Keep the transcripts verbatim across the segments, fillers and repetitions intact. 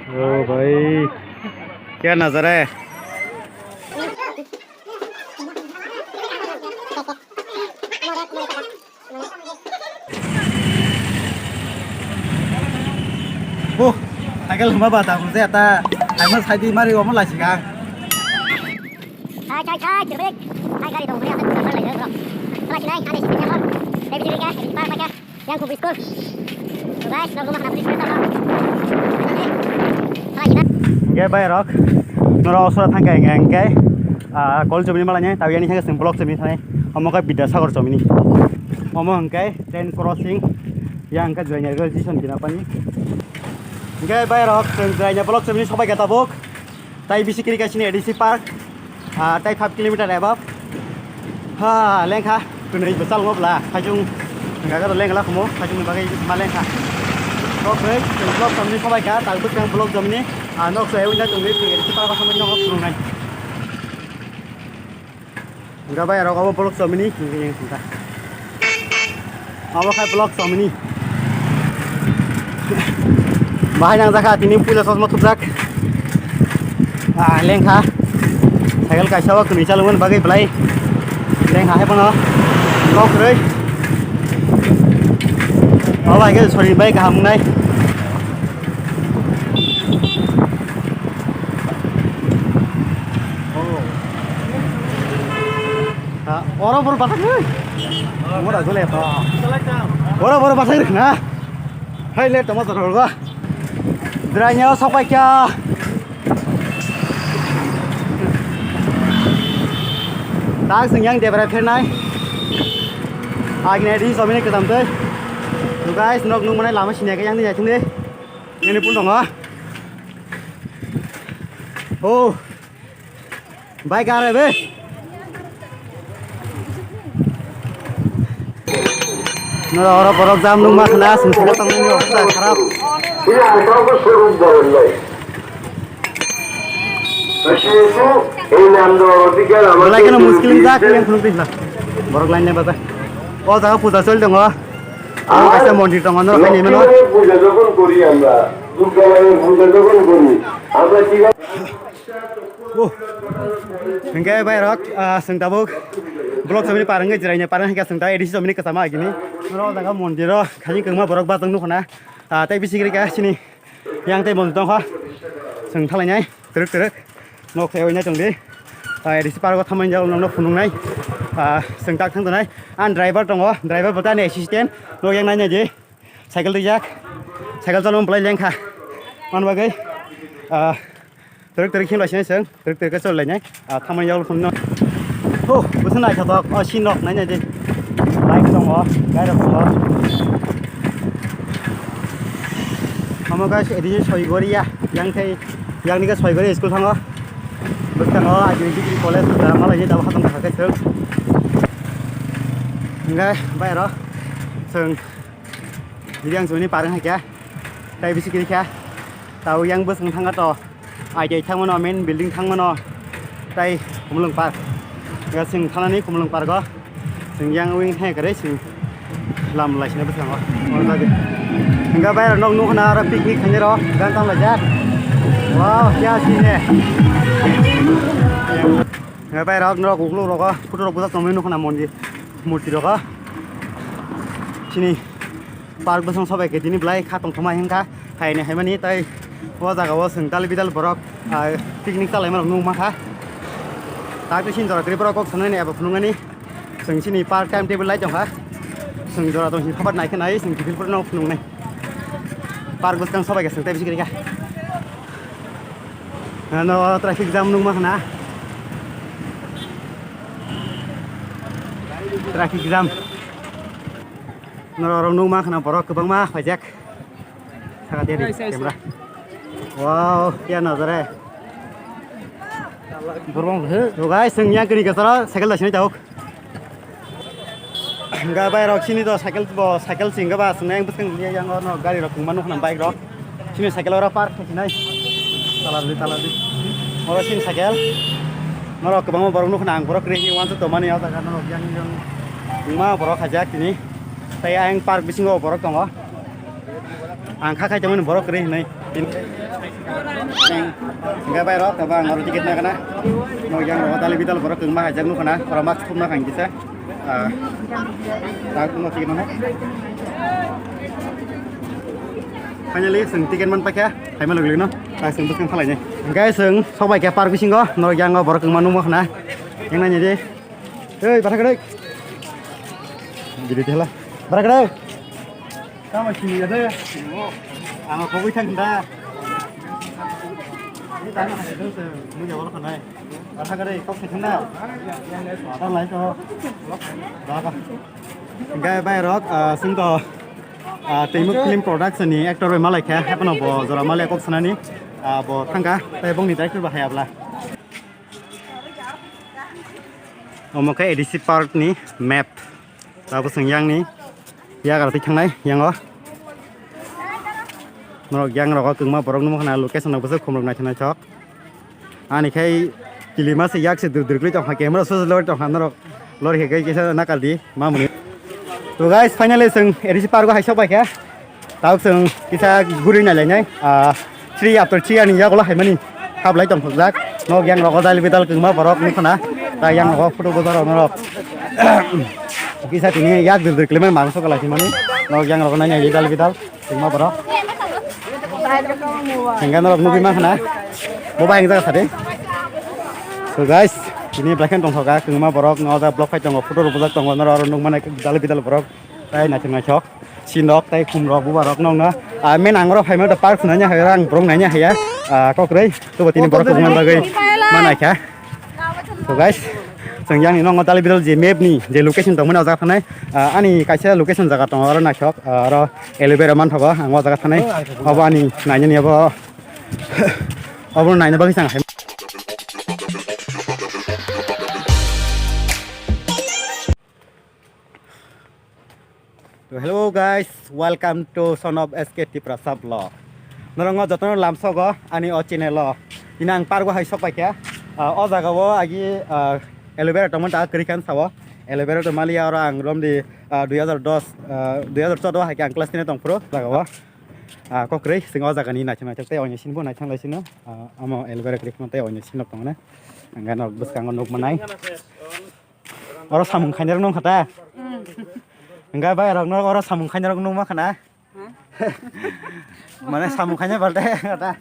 ओ भाई, क्या नज़ारा है। Oh, cycle hwnba ba ta hwnse ta, cycle sai di mari omo lai sigang. Sai, sai, sai, traffic. Sai gari dong, beri apa tu, beri lagi, bro. Salah sini, ada sini, bro. Dari sini, kan, dari sini, bro. Yang kubis kul. Guys, vlog rumah kenapa sih? Salah sini. Hingke bai rok, noro osora thangka hingke, hingke, ah, kol chumni malanya, tawi ani hingke sing vlog chumni thani, omo khe Bidyasagar chumni. Omo hingke train crossing, yang hingke Jwaini railway station kina pani. Hingke bai rok, Jwaini vlog chumni sobai kata bok. Tai bisi kiri kaisini A D C park, ah, tai five kilometer above. Ha, lengkha, kunui bwsal ngo bla, khajung, gaga lengla khumo, khajung ni bagwi ma lengkha. Kok bai, vlog samni sobai kha, tak bwsang vlog samni, ah, nok sai wngda tongwi, A D C park samni nok phunuknai. Hingke bai rok obo vlog chomini hingke yang singkha. Obo khai vlog chomini. Bahai nang jakha tini puila chosma thupjak. Ah, lengkha. Cycle kaisa o kwnwi chalokmani bagwi belai lengkha hai phano. Nok kwrwi. Obo hai khe sorini bai kaham wngnai. Ha, oro boro bathang ni. Oro boro bathang rikna. Hai le toma toro ba. Drainyo sopai kya. Tak sing yang debra phernai. Agni di somini kedam tei. To guys, nok nung manai lama sini yang ni yathung de. Ini pun dong ah. Oh. Bike are be. Nora oro borok jam nung ma khna sung sung tang nini obostha kharap. Belai kheno muskil jak yang khuluk twi khna. Borok line le bata. O jaga puja choli tongo. Ang kaisa mondir tongo, norok hai naimano. Lakshmi পুজো যখন করি আমরা, দুর্গা মায়ের পুজো যখন করি, আমরা কি Oh. Hingke bai rok, ah, sing tabuk. Blok somini parang ke jirai ne parang hingke sing ta A D C somini kesama agini. Ro jaga mondir ro, khani kengma borok bachang nukho na. Ah, tai bisi giri ka sini. Yang tei mondir tongkha. Sing thalai nai, teruk teruk. Nok sai oina tongdi. Ah, A D C park o thamani jaga nokno phunuknai. Ah, sing tak thang tonai. An driver tongo, driver bota ni assistant. Nok yang nai nai di. Cycle twijak. Cycle chalokma belai lengkha. Mani bagwi, ah, twrwk twrwk khe laisini chwng, twrwk twrwk khe choli lainai. Ah, thamani yago phunukno. Oh, bwswk naithotok. Oh, si nok nainai di. Bike tongo, gari rok tongo. Omo guys, edini soi goriya. Yang thai, yang ni khe soi gori school thango. Bwskango agini degree college da malai ni dabo hatong thangkhe chwng. Hingkhe bai aro chwng Biyang chumani parang hai kha, tai bisi kiri kha. Tao yang bwswng thangkha to, I T I thangmano, main building thangmano, tai Khumulwng park. Ga chwng thanani Khumulwng park o. Chwng yang wng thang kare chwng lam lai sina bwskango. Hingga bai rok nok nukna aro picnic khainai ro, gan tam laijak. Wow, kya scene hai. Hingga bai rok nok uklok rogo, photo rok bwswk tongmani nukna mondir, murti rogo. Chini park bwswng sobai khe tini belai kha tongthoma hingkha, haini haimani tei o jaga o chwng dal bidal borok, ah, picnic chalaima rok nukma kha. Tak tei sini jora kwrwi borok kok sanani abo phunukmani chwng chini park time table lai tongkha. Chwng jora tong sini phabar nai khe nai chwng kiphilpor no phunuknai. Park bwskang sobai khe chwng tei bisi kwrwi kha. Ano traffic jam nukma khna. Traffic jam. Norok nukma khna borok kwbangma khaijak. Saka dia di camera. Wow, kya nazar hai. Borok he. To guys, chwng yang kini kasaro cycle dasini tawk. Ga bai rok sini to cycle bo cycle sing ga ba sung yang bwskang yang ono gari rok kwbangma nukna bike rok. Sini cycle ora park khasinai. Tala di, tala di. Oro sini cycle. Norok kwbangma borok nukna ang borok ring wansa to mani o jaga norok yang yang. Kwbangma borok khajak tini. Tai ang park bisingo borok tongo. Ang kha khai tongmani borok kwrwi hinwi. Hingke bai rok, tabang oro ticket na kana. Mo yang rok dali bidal borok kwngma hajak nukha na, oro mask khumna khan kisa. Ah, tak no ticket no. Finally, sing ticket man pakya, hai malo gli no. Tak sing bukang khalai ne. Guys, sing sobai kya park bisingo, no yang borok kwngma nukma khana. Yang nanya je. Hei, bara kare. Jadi tela. Bara kare. Tama sini ya deh. Ano kau bisa kita. Ini tanah ada tu, mui jawab kan, eh. Bara kare, kau sih kena. Ada lain tu. Bara. Hingke bai rok, ah, sing to, ah, Teimuk Film Production ni actor bai malai khe, haphano bo jora malai kok sanani, ah, bo thangka, tei bongni director bai hayabla. Omo khe A D C park ni map. Tabuk chwng yang ni yagra twi thangnai, yang o. Norok yang rogo kwbangma borok nukmano, location rok bwswk khum rok naithok naithok. Ani khai kilima se yak se dur dur khlai tongkha, camera se lori tongkha norok, lori khe kisa nakal di mamuni. To guys, finally chwng A D C park o hai sok bai kha. Tabuk chwng kisa guri nai lainai, ah, three after three ani yagulo hai mani khablai tongthokjak. Nok yang rogo dal bidal kwbangma borok nukha na, ta yang rogo photo boja rok norok kisa tini yak dur dur khlaimani mangso kalai mani, nok yang rogo nai nai dal bidal. Kwbangma borok. Hingke norok nugwi mankha na. Bo bai hwngjak sadi. So guys, tini belai kheno tongthoka kwbangma borok no da block phai tongo, photo rok bujak tongo, norok oro nukmani dal bidal borok. Tai naithok naithok. Sinok tai khum rok bubar rok nokno. Ah, men ang oro phaima da park nanya hai rang borok nanya haya. Ah, kokroi. Tubo tini borok kwbangma bagwi manaikha. So guys, chwng yang nokno dal bidal je map ni je location tongmani o jaga thanai. Ah, ani kaisa location jaga tongo oro naithok, ah, oro aloe vera manthogo ang o jaga thanai. Obo ani nainani obo, obo naina bagwi chang hai. To hello guys, welcome to Son of S K Tiprasa vlog. Norokno jotono lamsogo ani o channel o. Tini ang park o hai sok paikha. Ah, o jaga o agi, ah, aloe vera tongmani ta kwrwi kha sao. Aloe vera tongmani oro ang romdi, ah, dui hazar dos, ah, dui hazar choudo hai khe ang class ten o tongphuru jaga o. Ah, kokrwi chwng o jaga ni naithok naithok tei oini sini bo naithok lai sino. Ah, omo aloe vera kwrwi kha tei oini sini tongna. Ang gana bwskango nuk manai. Oro samung khainai rok nung kha ta? Hingke bai rok no oro samung khainai rok nung ma khana? Mane samung khainai balte ta.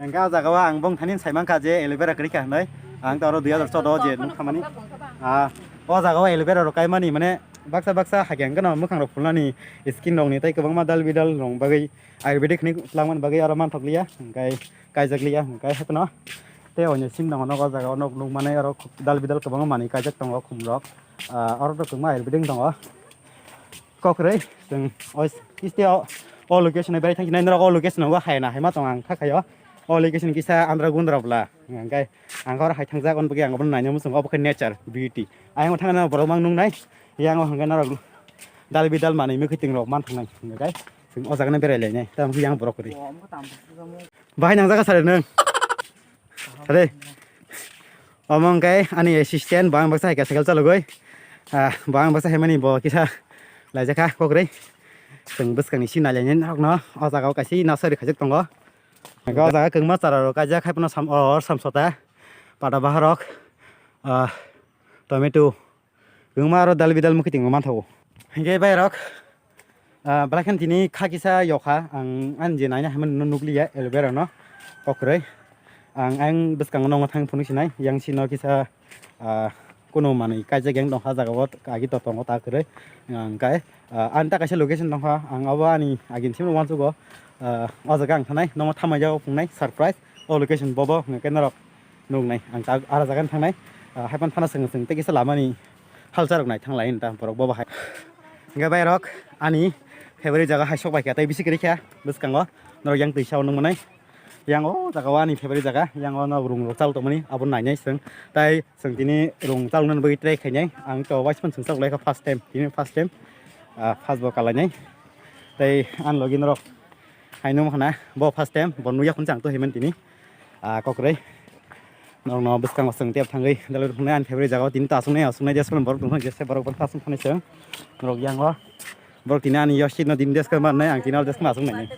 Hingke o jaga o ang bong thani sai mankha je aloe vera kwrwi kha hinwi. Ang to oro dui hazar choudo o je nung khamani. Ah, o jaga o aloe vera rok kaimani mane baksa baksa hakhe hingke no mwkhang rok phulnani skin rok ni tei kwbangma dal bidal rok bagwi ayurvedic hinwi twlangmani bagwi oro manthok liya. Hingke kaijak liya hingke hekno. Tei oini sini tongo nogo o jaga o nok nukmani oro dal bidal kwbangma manwi kaijak tongo khum rok. Ah, oro to kwbangma ayurvedic tongo. Kokrwi chwng o kiste o, o location bai thangsinai norok o location o hai na hai ma tong ang kha khaio. O location kisa andra gundra bla. Hingke ang oro hai thangjak on bwkhe ang obo naina muchung obo khe nature beauty. Ayang thangna borok mang nungnai. Yang o hingke norok dal bidal manwi mwkhwtwng rok man thangnai. Hingke chwng o jaga no berai lainai. Tamo yang borok kwrwi. Bahai nang jaga sari nung. Sari. Omo hingke ani assistant, bo ang baksa hai khe cycle chalogwi. Ah, bo ang baksa hai mani bo kisa laijakha kokrwi. Chwng bwskangni sini nailainai norokno. O jaga o kaisa nasari khaijak tongo. Hingke o jaga kwbangma chara rok kaijak hai phano sam, o, samsota, pada baha rok, ah, tomato. Kwbangma aro dal bidal mwkhwtwng bo manthogo. Hingke bai rok, ah, belai kheno tini kha kisa yokha, ang ani je naina hai mano nukliya aloe vera no kokrwi. Ang ayang bwskango nongma thang phunuk sinai, yang sino kisa, ah, kuno manwi kaijak yang tongkha jaga o, agi to tongo ta kwrwi. Ang kai, ah, ani ta kaisa location tongkha, ang abo ani agini simi uansugo, ah, o jaga ang thanai, nongma thamai jaga phungnai surprise, o location bobo hingke norok nuknai. Ang ta ara jaga thangnai, ah, haiphano thana swng swng tei kisa lamani halcha rok nai thanglai ta borok bo bahai. Hingke bai rok ani favorite jaga hai sok bai kha tei bisi kwrwi kha bwskango norok yang twisa o nukmanai. Yang o jaga o ani favorite jaga, yang o no rung rok chal tongmani abo nainai swng. Tai swng tini rung chalnani bagwi try khainai. Ang to waisman swng chal lai kha first time, tini first time. Ah, first bo kalainai. Tai ani logi norok hai nung khana bo first time bo nukya khun chang to himan tini. Ah, kokrwi. Norokno bwskango chwng tep thangwi dalo thungnai ani favorite jaga o tini ta aswknai aswknai jesphano borok tongthok jesa borok borok ta aswk thani chwng norok yang o borok tini ani yo seat no tini desk mannai ang tini o desk ma aswk nai.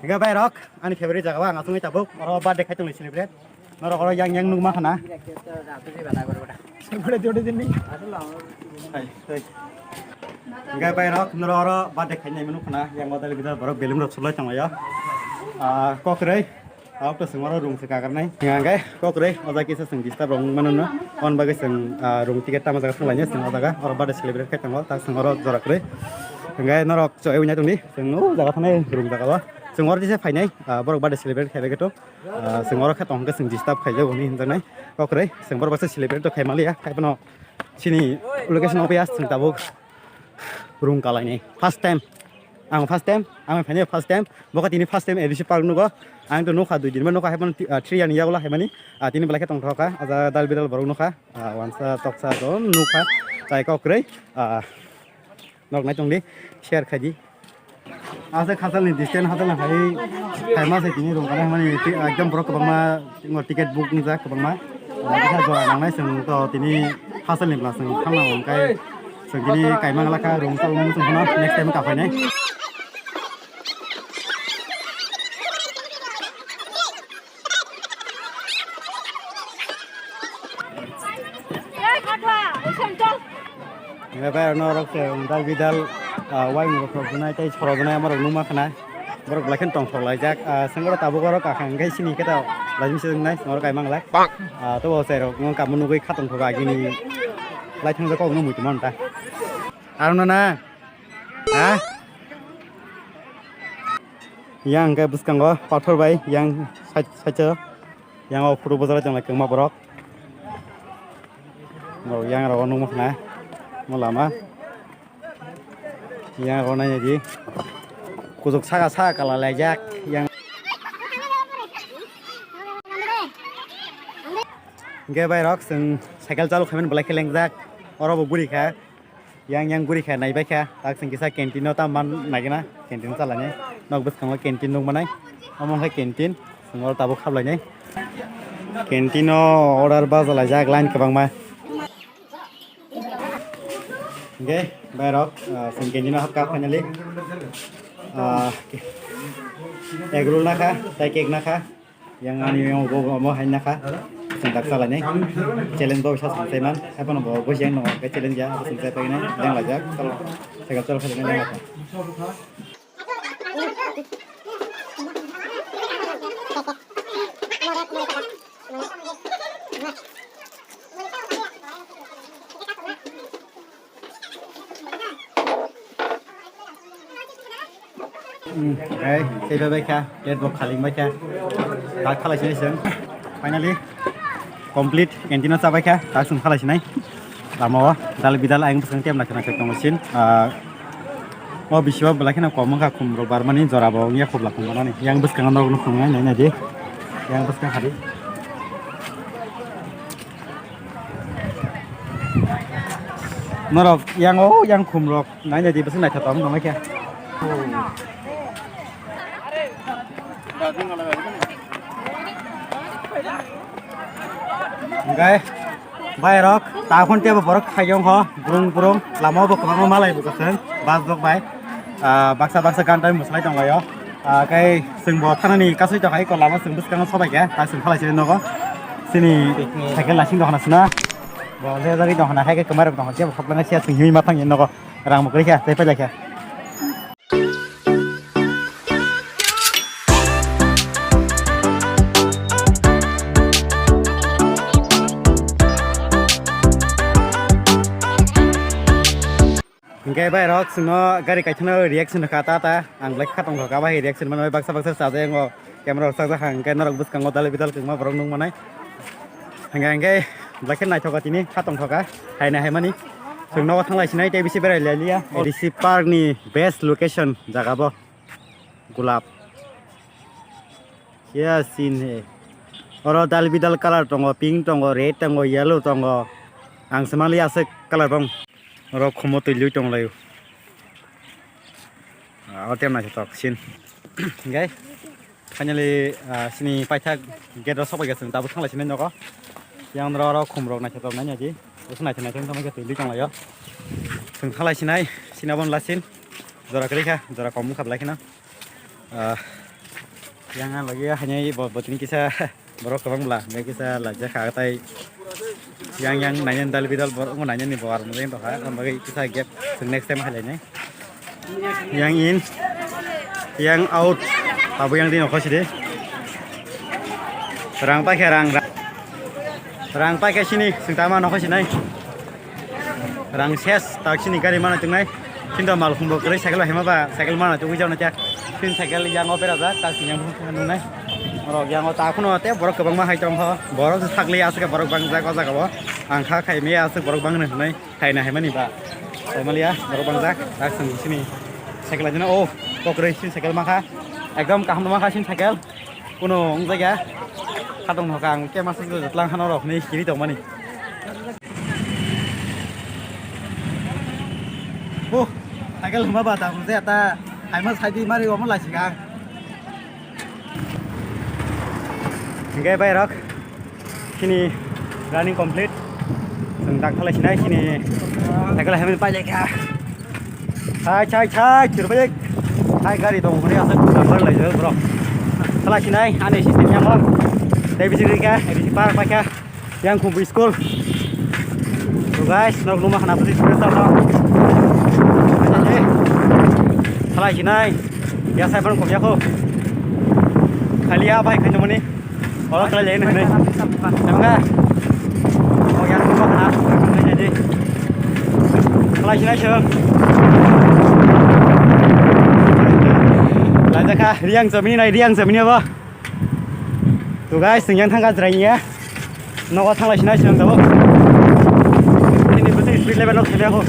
Hingke bai rok, ani favorite jaga o ang asongwi tabuk, oro birthday khai tongni celebrate. Norok oro yang yang nukma khana. Hai, hai. Hingke bai rok, norok oro birthday khai nai manu khana, yang bodol gidal borok belum rok sulai tonglaio. Ah, kokroi. Aok to sengoro rung se kakarnai. Hingke kokroi, oja kisa seng disturb rok manu no. On bagwi seng, ah, rung ticket tama jaga thanglaini seng ojaga, oro birthday celebrate khai tongo, tak sengoro jora kwrwi. Hingke norok choi wngya tongdi, seng o jaga thanai rung jaga o. Seng oro dise phainai, ah, borok birthday celebrate khai bai khe to. Ah, seng oro khe tong hwnkhe seng disturb khaijak hwnwi hinjaknai. Kokroi, seng borok baksa celebrate to khai manliya. Khai phano chini location o phiya seng tabuk rung kalainai. First time. Ang first time, ang phainai first time. Bo khe tini first time A D C park nugo. Ang to nukha dui din ba nukha hai phano ti-, ah, three year ni yagulo hai mani. Ah, tini belai khe tongthokha. Aja dal bidal borok nukha. Ah, wansa toksa do nukha. Tai kokroi. Ah, Nok nai tongdi, share khaidi. Asa khasal ni distance hasal hai, kaima se tini rung kana mani ti-, ekdam borok kwbangma, tingo ticket book wngjak kwbangma. Kisa jora nangnai chwng to tini hasal ni bwla chwng thangna hwnkhai chwng tini kaima ngwlakha rung chal mung chwng phano next time ka phainai. Hingke bai rok norok se dal bidal, ah, wai murok rok nai tei soro nai amorok numa khana. Borok belai kheno tongthok laijak, ah, sengoro tabuk oro kaham hingke sini khe ta laijim se wngnai sengoro kaimang lai. Ah, tobo chai rok nung kamo nugui khatong thogo agini lai thang kok nung muitu manta. Arno na? Ha? Yang hingke bwskango pathor bai yang side side o. Yang o photo bojalai tonglai kwbangma borok. Borok yang rogo nukma khna. Mo lama. Yang rogo nai di. Kujuk saka saka kala laijak. Yang. Hingke bai rok chwng cycle chalok khaimani belai khe lengjak. Oro bo guri kha. Yang yang guri kha naibai kha, tak chwng kisa canteen o tamo man naikhe na, canteen o chalainai. Nok bwskango canteen nukmanai, omo khe canteen, chwng oro tabuk khaplainai. Canteen o order bajalaijak line kwbangma. Hingke bai rok, ah, chwng canteen o habkha finally. Ah, egg roll nakha, tei cake nakha. Yang ani yang bo bo mo hai nakha. Sing tak salai nai. Challenge bo sa sing sai man. Apa no bo bo yang no ke challenge ya sing sai paina. Yang lajak. Chalo. Sega chalo khaling yang nakha. Hmm, okay, tei bai kha, plate bo khaling bai kha. Tak khalai sinai chwng. Finally, complete canteen o chabai kha, tak chwng khalai sinai. Lama o dal bidal ayang bwswng tei naithok naithok tongo sin. Ah, o bisi o belai kheno kom wngkha khum rok barmani jora bo wngya khobla khum barmani. Yang bwskango norok no khum nai nai di. Yang bwskang khadi. Norok yang o yang khum rok. Nai nai di bwswk naithotok wng tongkha. Hingke bai rok ta phone tebo borok khaiyong ho brung brung lama o bo kwbangma malai bo kwchwng bus rok bai, ah, baksa baksa gan tai mwslai tonglaio. Ah, kai chwng bo thanani kasui tongkha eko lama chwng bwskango sobai khe ta chwng khalai sini nogo chini cycle lasing tongkhana sina bo le jagwi tongkhana hai khe kwmai rok tongkha jebo khopla sia chwng himwi ma thang nogo. Rang bo kwrwi kha, tei pailai kha. Hingke bai rok chwngno gari kaithano reaction kha ta ta. Ang belai kha tongthok kha bai reaction manwi baksa baksa chajayango. Camera rok chakjak kha, hingke norok bwskango dal bidal kwbangma borok nukmanai. Hingke, hingke, belai khe naithoka tini, kha tongthoka, haina haimani. Chwng nogo thanglai sinai, tei bisi berai liya. A D C park ni best location jaga bo. Gulap. Kya scene he. Oro dal bidal colour tongo, pink tongo, red tongo, yellow tongo. Ang se manli aswk colour bong. Oro khumo twi lui tonglaio. Ah, o tem naithotok sin. Hingke finally, ah, sini paithak gate o sokbaikha chwng tabuk thanglai sinai nogo. Yang oro oro khum rok naithotok nai naidi. Bwswk naithok naithok wngkha twi lui tonglaio. Chwng thanglai sinai sini abo lasin. Jora kwrwi kha, jora kom wngkha belai kheno. Ah, Yang ang lagi hanya bo botini kisa borok kwbang bla, bai kisa lajak kha tai. Yang yang nanya dal bidal borok mo nanya ni bo ar mo jeng to ha, ang bagwi kisa gap next time halai nai. Yang in, yang out, abo yang di nokho sidi. Rang paikha rang, rang paikha sini, sengtama nokho sinai. Rang ses, tak sini gari mana tungnai. Kinto mal khumbo kwrwi cycle bai hima ba, cycle mana tugwi jauna kya. Sini cycle yang opera ja, tak sini yang nungnai. Oro yang o ta khuno te borok kwbangma hai tongkho. Borok sakli aswk borok bangjak o jaga o. Ang kha khai me aswk borok bangni hwnwi. Khaina haimani ba. Tongmaliya, borok bangjak, tak sini sini. Cycle adina, oh, kokroi sini cycle makha. Ekdom kaham makha sini cycle. Kuno wng jakya. Khatong nokha ang khe masa jotlang hano rok ni kiri tongmani. Oh, cycle huma ba ta, mujhe ta, haima saidi mari omo laisi kang. Hingke bai rok, sini running complete. Seng tak thalai sinai sini. Cycle helmet pai lekha. Chai, chai, chai, chirbai. Hai gari tong hwnwi aswk number lai jao, bro. Thalai sinai, ani system yang, bro. Tei bising rika, risi par paikha. Yang khumbu school. So guys, norok numa khana putih school sa sa. Thalai sinai. Ya sai ban kobya ko. Khali ya bai khaito mani. Oro thalai lai nai. Tama. Oh yang numa khana. Thalai sinai sir. Lai jakha riang jamini nai riang jamini ba. To guys, chwng yang thangkha Jwraini ya. Nogo thanglai sinai chwng tabuk. Ini bwswk speed level nok saiya ho.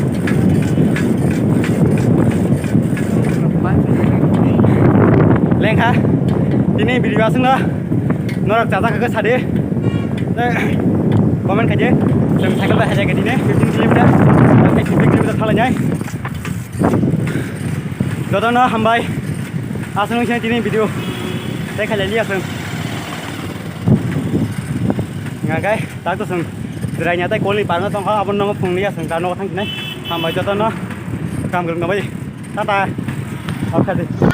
Lengkha. Ini video aswkno norok chajak khe sadi. Comment khaidi. Chwng cycle bai hajakha dini fifteen kilometer. Fifteen kilometer thanglai nai. Jotono hambai. Aswk nung sini tini video. Tei khailai liya chwng. Ngagai, tak to chwng. Jwraini tei kolni parno tongkha, abo nongo phung liya chwng, ta nogo thang sinai. Hambai jotono. Kam kwrwng bai. Tata. Oke de.